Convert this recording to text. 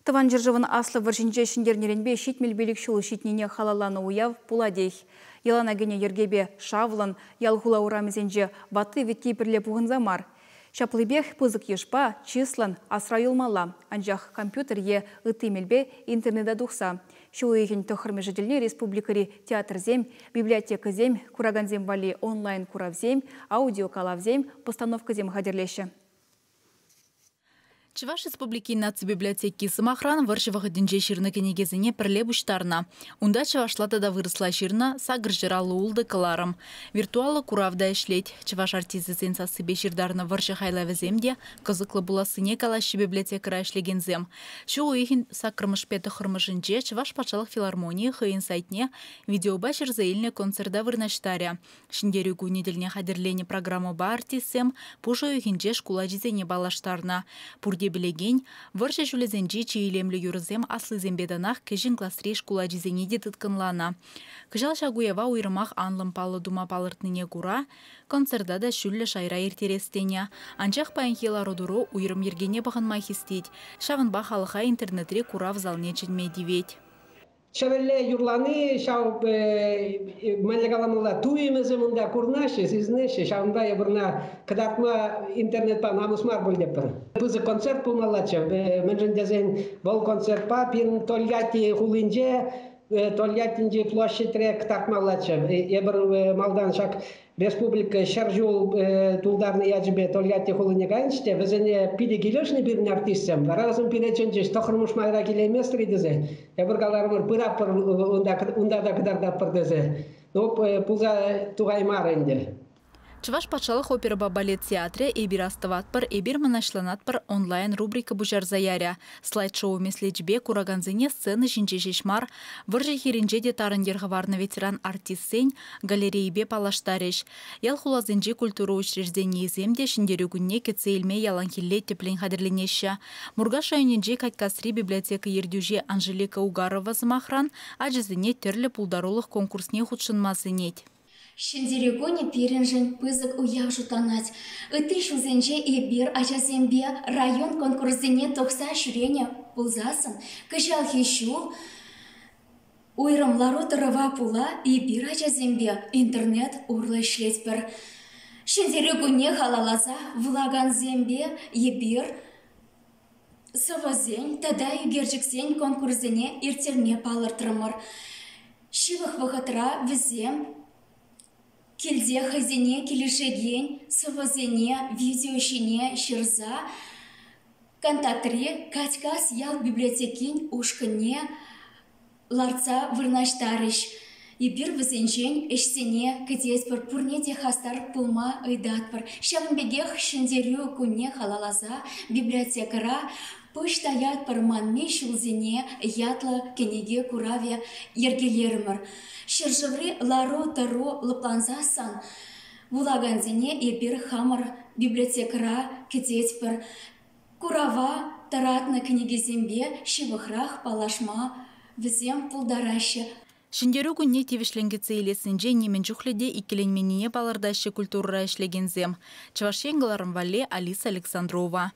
Тӑван ҫӗршывӑн Аслӑ вӑрҫинче ҫӗнтернӗренпе 75 ҫул ҫитнине халалланӑ уяв пулатех. Йӑлана кӗнӗ йӗркепе шавлӑн, ял-хула урамӗсенче ватти-вӗтти пӗрле пухӑнса мар. Ҫаплипех пысӑк йышпа, чыслӑн, асра юлмалла. Анчах компьютер е ытти мелпе интернета тухса. Ҫу уйӑхӗн 9-мӗшӗ тӗлне республикӑри театрсем, библиотекӑсем, куракансем валли онлайн-куравсем, аудиокалавсем, постановкӑсем хатӗрлеҫҫӗ. Чӑваш Республикин наци библиотеки, сӑмахран, вӑрҫӑ вӑхӑтӗнче ҫырнӑ кӗнекесене пӗрле пуҫтарнӑ. Унта чӑвашла тата вырӑсла ҫырнӑ 856 кӑларӑм. Виртуаллӑ курав та ӗҫлет. Чӑваш артисчӗсен сассипе ҫыртарнӑ вӑрҫӑ хайлавӗсем те кӑсӑклӑ пулассине калаҫҫӗ библиотекӑра ӗҫлекенсем. Ҫу уйӑхӗн 8-мӗшпе 9-мӗшӗнче Чӑваш патшалӑх филармонийӗ хӑйӗн сайтне видеопа ҫырса илнӗ концерта вырнаҫтарӗ. Ҫӗнтерӳ кунӗ тӗлне хатӗрленӗ программӑпа артистсем пуш уйӑхӗнче шкул ачисене паллаштарнӑ. Пурте пӗлекен, вӑрҫӑ ҫулӗсенчи чи илемлӗ юрӑсем аслисемпе танах кӗҫӗн класри шкул ачисене те тыткӑнланӑ. Кӑҫал ҫак уява уйрӑмах анлӑн паллӑ тума палӑртнине кура концерта та ҫӳллӗ шайра ирттерес тенӗ. Анчах паянхи лару-тӑру уйрӑм йӗркене пӑхӑнма хистет. Ҫавӑнпа халӑха интернетри курав залне чӗнме тивет. Чӗвӗлле юрлани ҫав мӗнле каламалла, туйӑмӗсем унта курӑнаҫҫӗ, сисӗнеҫҫӗ. Ҫавӑнпа эпир ӑна кӑтартма интернетпа намӑс мар пуль тетпӗр. Пысӑк концерт пулмаллаччӗ. Мӗншӗн тесен вӑл концертпа пирӗн Тольятти хулинче, Тольяттинчи площадьре кӑтартмаллаччӗ. Эпир малтан ҫак республика 100 ҫул тултарнӑ ячӗпе Тольятти хулине кайнӑччӗ те, вӗсене питӗ килӗшнӗ пирӗн артистсем. Вара вӗсем пире чӗнчӗҫ, 9-мӗш майра килейместӗр-и тесе. Эпир каларӑмӑр, пыратпӑр унта та кӑтартатпӑр тесе. Ну, пулса тухаймарӗ ӗнтӗ. Чӑваш патшалӑх оперӑпа балет театрӗ «Эпир астӑватпӑр, эпир мӑнаҫланатпӑр» онлайн-рубрика пуҫарса ярӗ. Слайд-шоу меслечӗпе куракансене сцена ҫинче ҫеҫ мар, вӑрҫӑ хирӗнче те тарӑн йӗр хӑварнӑ ветеран-артистсен галерейипе паллаштарӗҫ. Ял-хуласенчи культура учрежденийӗсем те Ҫӗнтерӳ кунне кӗтсе илме яланхилле тӗплӗн хатӗрленеҫҫӗ. Муркаш районӗнчи Катькасри библиотека ертӳҫи Анжелика Угарова, сӑмахран, ачасене тӗрлӗ пултарулӑх конкурсне хутшӑнма сӗнет. Ҫӗнтерӳ кунӗ пирӗншӗн пысӑк уяв шутланать. Ытти ҫулсенче эпир ачасемпе район конкурсӗсене тухса ҫӳренӗ пулсассӑн кӑҫалхи ҫул уйрӑм лару-тӑрӑва пула эпир ачасемпе интернет урлӑ ӗҫлетпӗр. Ҫӗнтерӳ кунне халалласа вулакансемпе эпир сӑвӑсен тата ӳкерчӗксен конкурсӗсене ирттерме палӑртрӑмӑр. Ҫывӑх вӑхӑтра вӗсем килте хӑйсене килӗшекен сӑвӑсене видео ҫине ҫырса Контактри Катькас ял библиотекин ушкӑнне лартса вырнаҫтарӗҫ. Эпир вӗсенчен ӗҫсене кӗтетпӗр, пурне те хастар пулма ыйтатпӑр. Ҫавӑн пекех Ҫӗнтерӳ кунне халалласа библиотекӑра Пуҫ таятпӑр манми ҫулсене ятлӑ кӗнеке куравӗ йӗркелерӗмӗр. Ҫӗршыври лару-тӑру лӑплансассӑн вулакансене эпир хамӑр библиотекӑра кӗтетпӗр. Курава тӑратнӑ кӗнекесемпе ҫывӑхрах паллашма вӗсем пултараҫҫӗ. Ҫӗнтерӳ кунне тивӗҫлӗн кӗтсе илессинче нимӗн чухлӗ те иккӗленменнине палӑртаҫҫӗ культурӑра ӗҫлекенсем. Чӑваш Ен кӑларӑм валли Алиса Александрова.